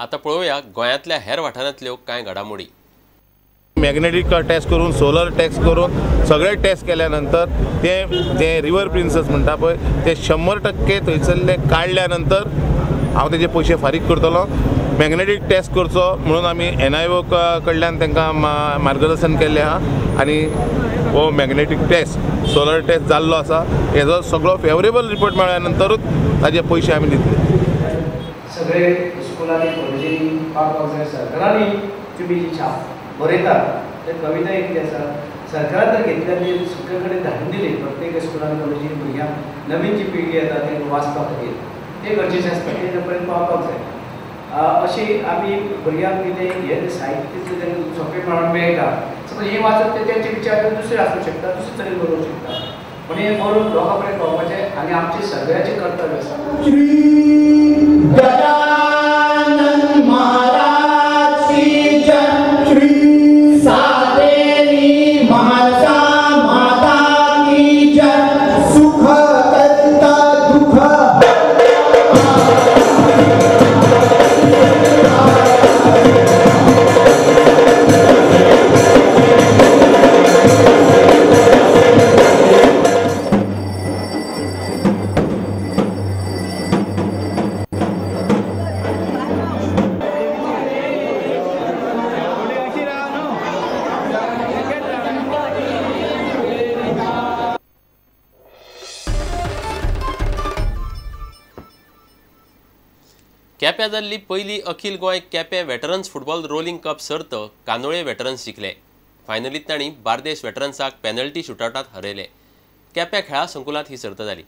आतां पळोवया गोंयांतल्या हेर वाठारांतल्यो कांय घडामोडी. मॅग्नेटीक टेस्ट करून, सोलर टेस्ट करून, सगळे टेस्ट केल्या नंतर ते जे रिवर प्रिन्सेस म्हणटा पळय ते 100% थंयसरले काडल्या नंतर हांव तेजे पयशे फारीक करतलो. मॅग्नेटीक टेस्ट करचो म्हणून आमी NIO कडल्यान तांकां मार्गदर्शन केल्लें आहा आनी हो मॅग्नेटीक टेस्ट, सोलर टेस्ट जाल्लो आसा. हेजो सगळो फेवरेबल रिपोर्ट मेळ्ळ्या नंतरूच ताजे पयशे आमी दितले. सगळे स्कुलांनी, कॉलेजींनी पावपाक जाय. सरकारांनी तुमी जी छाप बरयतात ते कविता कितें आसा, सरकारान जर घेतल्या ती सगळे कडेन धाडून दिली प्रत्येक स्कुलान, कॉलेजीन भुरग्यांक नवीन जी पिळगी येता तांकां वाचपा खातीर तें गरजेचें आसता, तें पर्यंत पावपाक जाय. अशी आमी भुरग्यांक कितें हें साहित्य तांकां सोंपें प्रमाण मेळटा. सपोज हें वाचत ते तेंचे विचार दुसरे आसूंक शकता, दुसरे तरेन बरोवंक शकता, पूण हें बरोवन लोकां पर्यंत पावपाचें आनी आमचें सगळ्यांचें कर्तव्य आसा. केप्यां जाल्ली पयली अखिल Goa Quepem veterans football rolling cup सर्त कांदोळे वेटरन्स जिखले. फायनलींत तांणी बार्देश वेटरन्साक पेनल्टी शुटआवटांत हरयले. केप्यां खेळा संकुलांत ही सर्त जाली.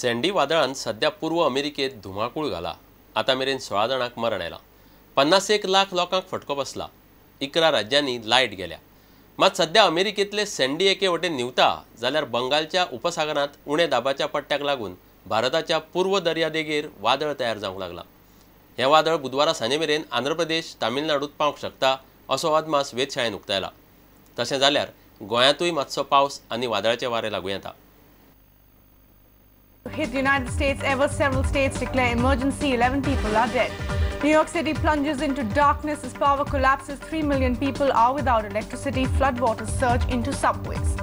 सँडी वादळान सध्या पूर्व अमेरिकेत धुमाकूळ घाला. आतां मेरेन 16 जाणांक मरण आयलां. 51 लाख लोकांक फटको बसला. 11 राज्यांनी लायट गेल्या. मात सध्या अमेरिकेंतले सँडी एके वटेन न्हिवता जाल्यार बंगालच्या उपसागरांत उणे दाबाच्या पट्ट्याक लागून भारताच्या पूर्व दर्यादेगेर वादळ तयार जावंक लागलां. हें वादळ बुधवारा सांजे मेरेन आंध्र प्रदेश, तामिळनाडूत पावंक शकता असो अदमास वेधशाळेन उक्तायला. तशें जाल्यार गोंयांतूय मातसो पावस आनी वादळाचें वारें लागूं येता. Hit the United States ever, several states declare emergency, 11 people are dead. New York City plunges into darkness as power collapses, 3 million people are without electricity, floodwaters surge into subways.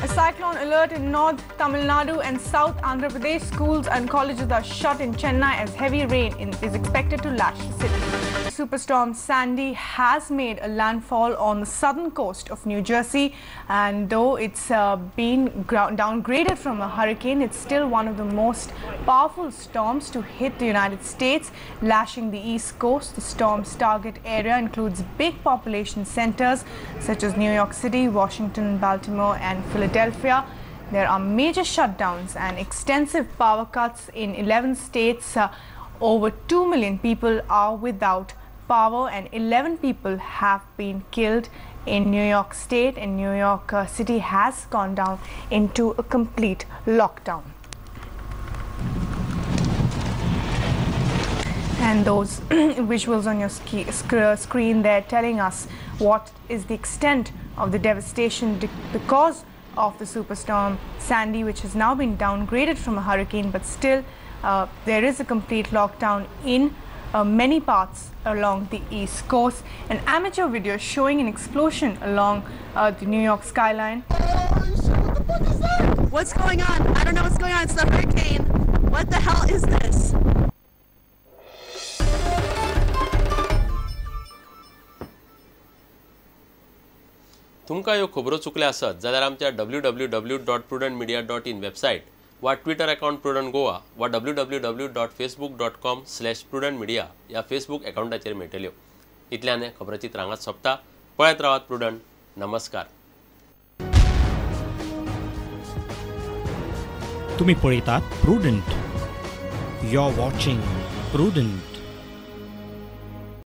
A cyclone alert in North Tamil Nadu and South Andhra Pradesh. Schools and colleges are shut in Chennai as heavy rain is expected to lash the city. Superstorm Sandy has made a landfall on the southern coast of New Jersey, and though it's been downgraded from a hurricane, it's still one of the most powerful storms to hit the United States, lashing the east coast. The storm's target area includes big population centers such as New York City, Washington, Baltimore and Philadelphia. There are major shutdowns and extensive power cuts in 11 states. Over 2 million people are without power and 11 people have been killed in New York State, and New York City has gone down into a complete lockdown. And those visuals on your screen there telling us what is the extent of the devastation because of the superstorm Sandy, which has now been downgraded from a hurricane, but still there is a complete lockdown in many parts along the East Coast. An amateur video showing an explosion along the New York skyline. What the fuck is that? What's going on? I don't know what's going on. It's the hurricane. What the hell is this? तुमकां ह्यो खबरो चुकल्या आसत जाल्यार आमच्या www.prudentmedia.in website वा Twitter account prudent Goa वा www.facebook.com/prudentmedia ह्या Facebook अकाउंटाचेर मेळटल्यो. इतल्यान खबराची रांगात सोंपता. पळयत रावात प्रुडंट. नमस्कार. तुम्ही पळयतात Prudent. You are watching Prudent.